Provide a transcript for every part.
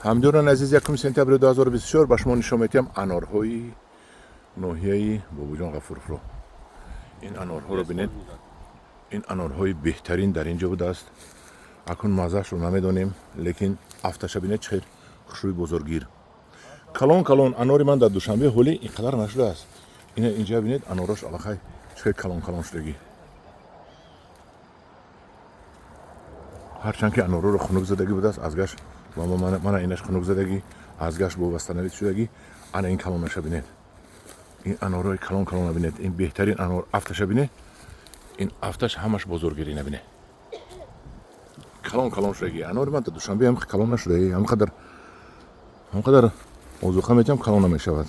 Ҳамдиёрони азиз, 1 сентябри 2024 ба шумо нишон медиҳам анорҳои ноҳияи Бобоҷон Ғафуровро. Ин анорҳоро бинед, ин анорҳои беҳтарин дар ин ҷо будааст. Акнун маззаашро намедонем, лекин афташа бинед, чӣ хел хушрӯи бозоргир, калон калон. Анори ман дар Душанбе ҳоли ин қадар нашудааст. Ина инҷа бинед, анорош аллакай чӣ хел калон калон шудагӣ. Ҳарчанд ки анорҳоро хунук задагӣ будааст, аз гашт мана инаш хунук задагӣ, аз гашт бо восстановить шудагӣ. Ана ин калонаша бинед, ин анорҳои калон калона бинед, ин беҳтарин анор. Афташа бинед, ин афташ ҳамаш бозоргирӣ. Набинед, калон калон шудагӣ. Анори ман дар Душанбе ҳам калон нашуда, ҳамқадар озуқа метиҳам, калон намешавад.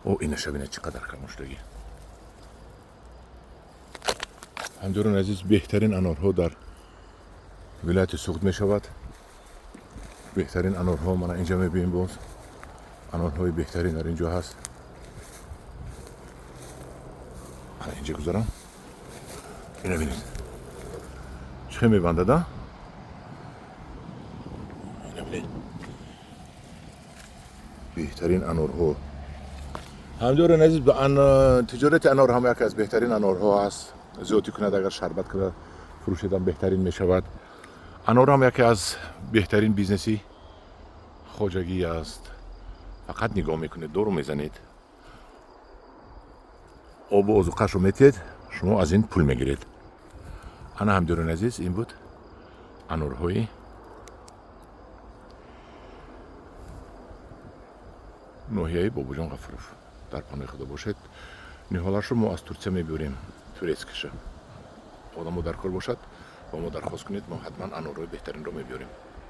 О, инаша бинед, чӣ қадар калон шудагӣ. Ҳамдиёрони азиз, беҳтарин анорҳо дар вилояти Суғд мешавад. Беҳтарин анорҳо мана инҷа мебинем. Боз анорҳои беҳтарин дар инҷо ҳаст. Ана инҷа гузарам, ина бинед, чӣ хел мебандада. Ина бинед, беҳтарин анорҳо. Ҳамдиёрони азиз, тиҷорати анор ҳам яке аз беҳтарин анорҳо ҳаст. Зиёдтӣ кунад, агар шарбат кунад, фурӯшедам, беҳтарин мешавад. Анор ҳам яке аз беҳтарин бизнеси хоҷагӣ аст. Фақат нигоҳ мекунед, дору мезанед, обу озуқашро метиҳед, шумо аз ин пул мегиред. Ана, ҳамдиёрони азиз, ин буд анорҳои ноҳияи Бобоҷон Ғафуров. Дар паноҳи Худо бошед. Ниҳолашро мо аз Турсия мебиёрем, турецкиша. Одамо дар кор бошад, ба мо дархост кунед, мо ҳатман анорҳои беҳтаринро мебиёрем.